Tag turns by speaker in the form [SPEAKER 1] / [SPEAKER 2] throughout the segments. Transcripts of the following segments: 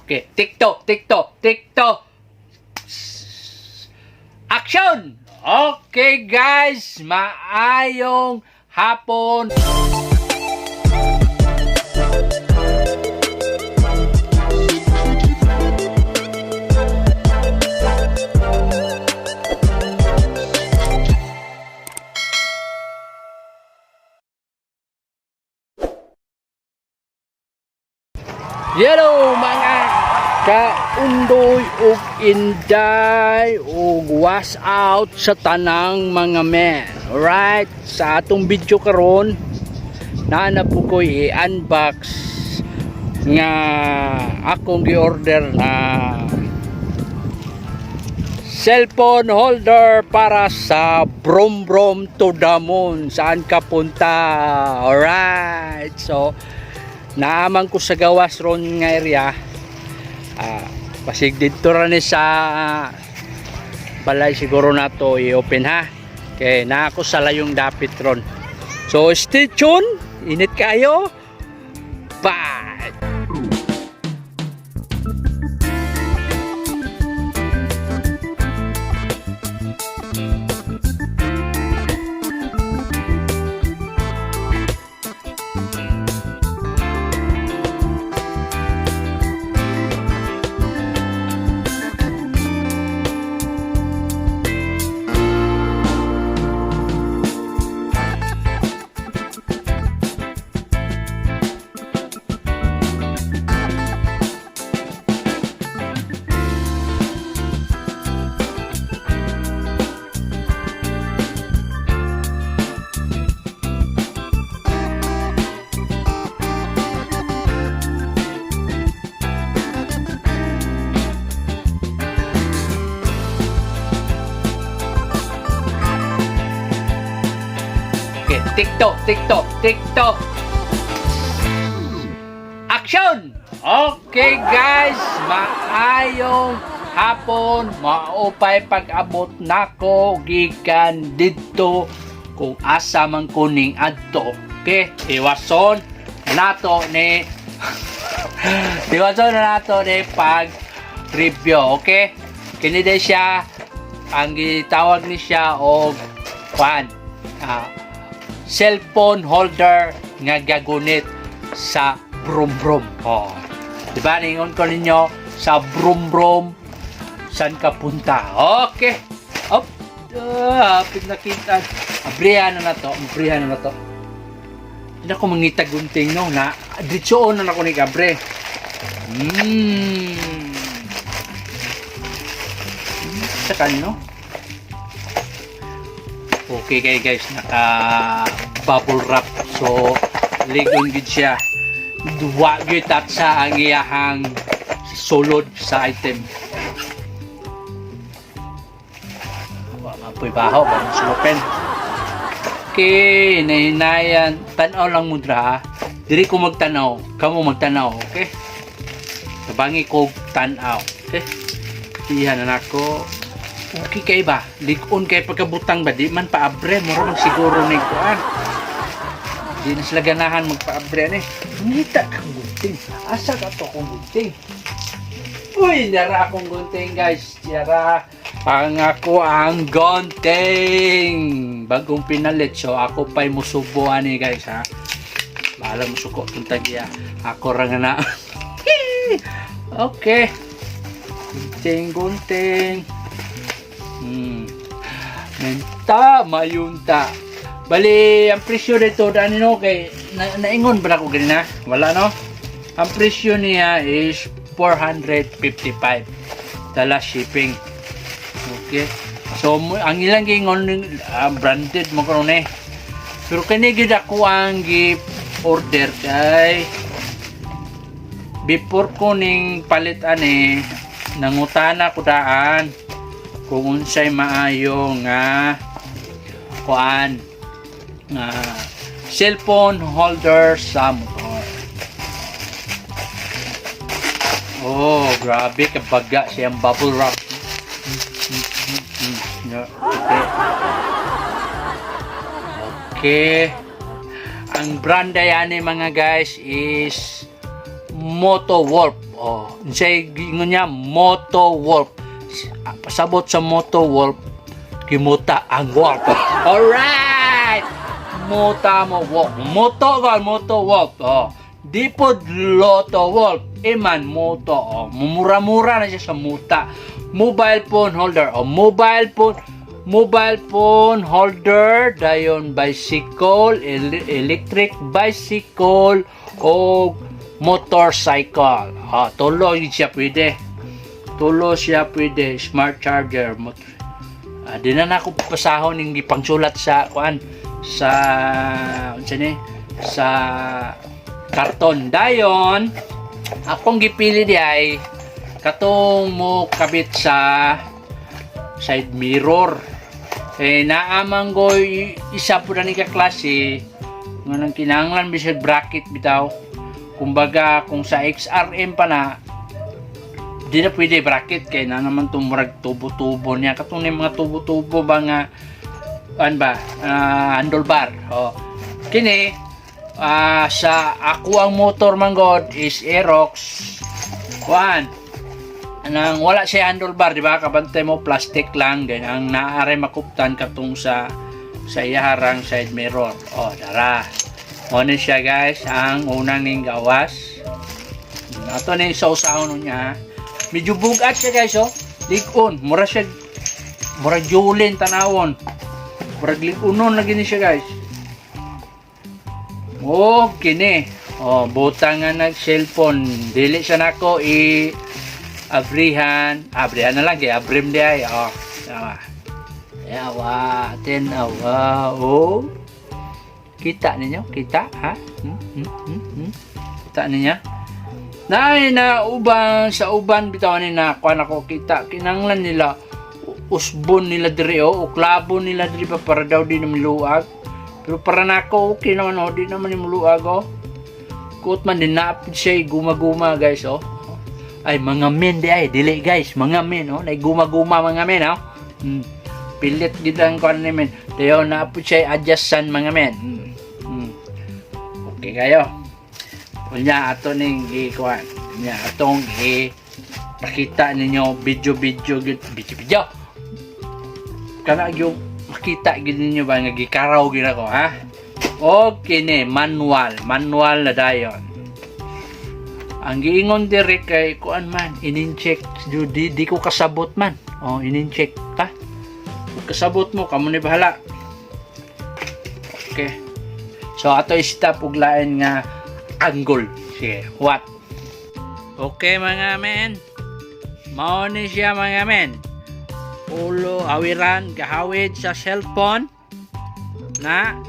[SPEAKER 1] Okay, TikTok, TikTok, TikTok. Action! Okay guys, maayong hapon. Hello mga kaundoy ug inday ug wash out sa tanang mga men. Alright, sa atong video karon naa na po ko i-unbox nga akong gi-order na cellphone holder para sa Brom Brom to the moon. Saan ka punta? Alright. So, naaman ko sa gawas ron nga area. Ah, pasig dito ra ni sa balay siguro nato i-open ha. Kay na ako sa layong dapit ron. So stay tuned. Init kayo. Bye. Okay, TikTok, TikTok, TikTok. Action! Okay guys, maayong hapon, maupay pag-abot nako gikan didto kung asa man kuning adto. Okay, iwason nato ni iwason na nato ni pag review, okay? Kini day siya ang gitawag ni siya og kwan. Ah, cellphone holder nga gagunit sa brum-brum. Oh. Di ba ningon ko ninyo sa brum-brum san ka punta? Okay. Op. Ah, hapit nakita. Abrihan na na to. Abrihan na na to. Hindi ako mangita gunting no na diretso na nako ni Gabre. Sa kanino? Okay kay guys, naka bubble wrap. So ligon gid siya. Duwa gyud tatsa ang iyahang sulod sa item. Wa mapoy baho ba sulupin. Okay, nahinayan. Tanaw lang mo dra. Diri ko magtanaw, kamo magtanaw, okay? Tabangi ko tanaw, okay? Iyan na nako. Okay kay ba? Lig-on kay pagkabutang ba? Di man paabre. Mura man siguro ni kuan. Di na sila ganahan magpaabre ani. Ngita kang gunting. Asa ka to akong gunting? Uy, nara akong gunting guys. Tiyara. Ang ako ang gunting. Bagong pinalit. So ako pa'y musubo ani guys ha. Bahala mo suko itong tagya. Ako ra nga na. Okay. Gunting, gunting. Menta, mayunta. Bali, ang presyo dito, dani no, kay, na, naingon ba na ko ganina? Wala no? Ang presyo niya is 455. Dala shipping. Okay. So, ang ilang gingon, branded mo karon eh. Pero kani gid ako ang gi-order kay before ko ning palit ani nangutana ko daan kung unsay maayo nga kuan nga cellphone holder sa motor. Oh, grabe kabaga siyang bubble wrap. Okay. Okay. Ang brand ani mga guys is Moto Wolf. Oh, unsay giingon niya? Moto Wolf. Pasabot sa Moto Wolf, gimuta ang wolf. Alright! Muta mo wolf. Moto ba? Moto Wolf. Oh. Di pod Lotto Wolf. Iman moto. Oh. Mumura-mura na siya sa muta. Mobile phone holder. Oh, mobile phone holder, dayon bicycle, electric bicycle o motorcycle. Ah, tulo yun siya pwede. Tulo siya pwede. Smart charger. Motor. Ah, di na nako pasahon yung gipangsulat sa kuan, sa unsa ni, sa karton. Dayon akong gipili di ay katong mo kabit sa side mirror. Eh, naamang ko isa po na ni ka klase nga nang kinahanglan bisag bracket bitaw. Kumbaga kung sa XRM pa na, di na pwede bracket kay na naman tumurag tubo-tubo niya, katong ni mga tubo-tubo ba nga an ba, handlebar. Oh, kini sa ako ang motor man god is Aerox kuan nang wala siya handlebar, di ba? Kabantay mo, plastic lang din ang naare, makuptan katong sa iyaharang side mirror. Oh, dara mo ni siya, guys, ang unang ning gawas. Ato ni sausaon niya. Medyo bugat siya, guys, oh. Lig-on, mura siya, mura julin tanawon, murag lig-unon lagi ni siya, guys. Oh, kini. Oh, butang nga nag cellphone. Dili siya nako i abrihan. Abrihan na lang kay abrim di ay. Oh, tama. Yawa, tinawa. Oh. Kita ninyo? Kita, ha? Kita ninyo? Nay na uban sa uban bitaw ni na kuan ako kita, kinanglan nila usbon nila diri, oh, o klabo nila diri pa para daw di na miluag. Pero para nako okay naman, oh, di naman ni muluag, oh. Kuot man din na siya guma-guma, guys, oh. Ay, mga men di ay dili, guys, mga men, oh, nay guma-guma mga men, oh. Pilit gid ang kuan ni men. Dayon na po siya adjustan, mga men. Okay kayo. Unya ato ning gikuan. Unya atong i pakita ninyo video video gid, video video. Kana gyud makita gid ninyo ba nga gikaraw gid ako, ha? Okay ni manual, manual na dayon. Ang giingon diri kay kuan man, inin-check di, di, di ko kasabot man. Oh, inin-check ta. Kung kasabot mo, kamo ni bahala. Okay. So ato i-stop og lain nga angle. Sige, what? Okay, mga men. Mao ni siya, mga men. Ulo, awiran, gahawid sa cellphone na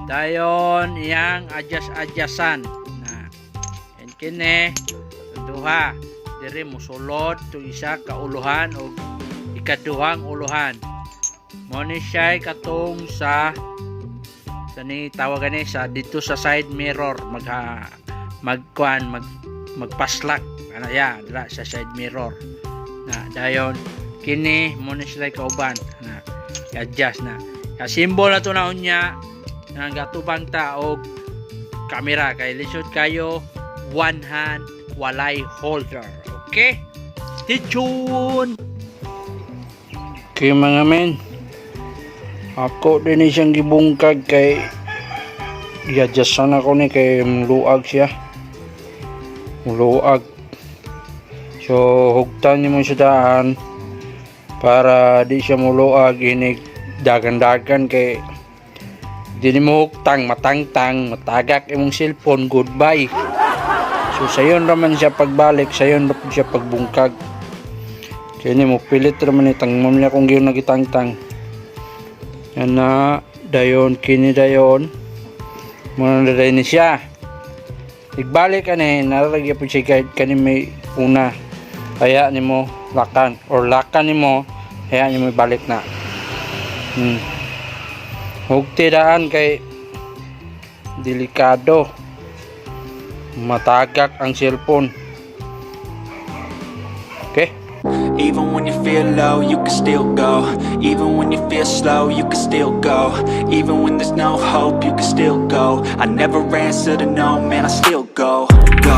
[SPEAKER 1] dayon iyang adjust-adjustan na. And kini duha diri musulod to isa ka uluhan o ikaduhang uluhan. Mo ni siya katong sa ni tawagan ni sa dito sa side mirror, mag magkuan, magpaslak ano ya dira sa side mirror na. Dayon kini mo ni sila kauban na i-adjust na ka symbol na to na. Unya nang gatubang ta og kamera kay lisod kayo, one hand, walay holder. Okay, stay tuned. Okay, mga men, ako din ni siyang gibungkag kay i-adjustan ako ni kay luag siya, luag. So hugtan nimo siya daan para di siya muluag inig dagan-dagan, kay di nimo hugtang, matangtang, matagak imong cellphone, goodbye. So sayon raman siya pagbalik, sayon ra pud siya pagbungkag. Kaya ni mo pilit raman ni tangmon niya kung giyon nagitangtang. Yan na, dayon kini, dayon mo na dayon ni siya. Igbalik ani, nararagya po siya kahit kani may una. Kaya nimo lakan or lakan nimo, kaya nimo ibalik na. Hugti daan kay delikado. Matagak ang cellphone. Okay?
[SPEAKER 2] Even when you feel low, you can still go. Even when you feel slow, you can still go. Even when there's no hope, you can still go. I never answer to no, man, I still go. Go,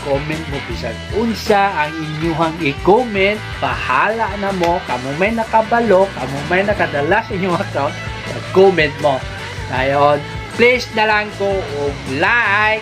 [SPEAKER 1] Mag-comment mo bisag unsa ang inyuhang i-comment, bahala na mo, kamo may nakabalo, kamo may nakadala sa inyong account, mag-comment mo. Dayon, please na lang ko og like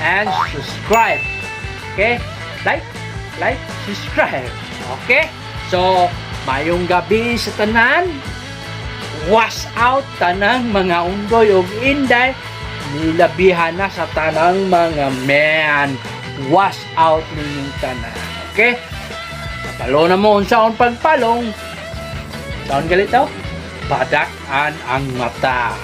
[SPEAKER 1] and subscribe. Okay? Like, like, subscribe. Okay? So, mayong gabi sa tanan. Wash out tanang mga undoy og inday, nilabihan na sa tanang mga men. Wash out ninyong tanan. Okay? Kabalo na mo unsaon pagpalong. Saon galitaw? Padak-an ang mata.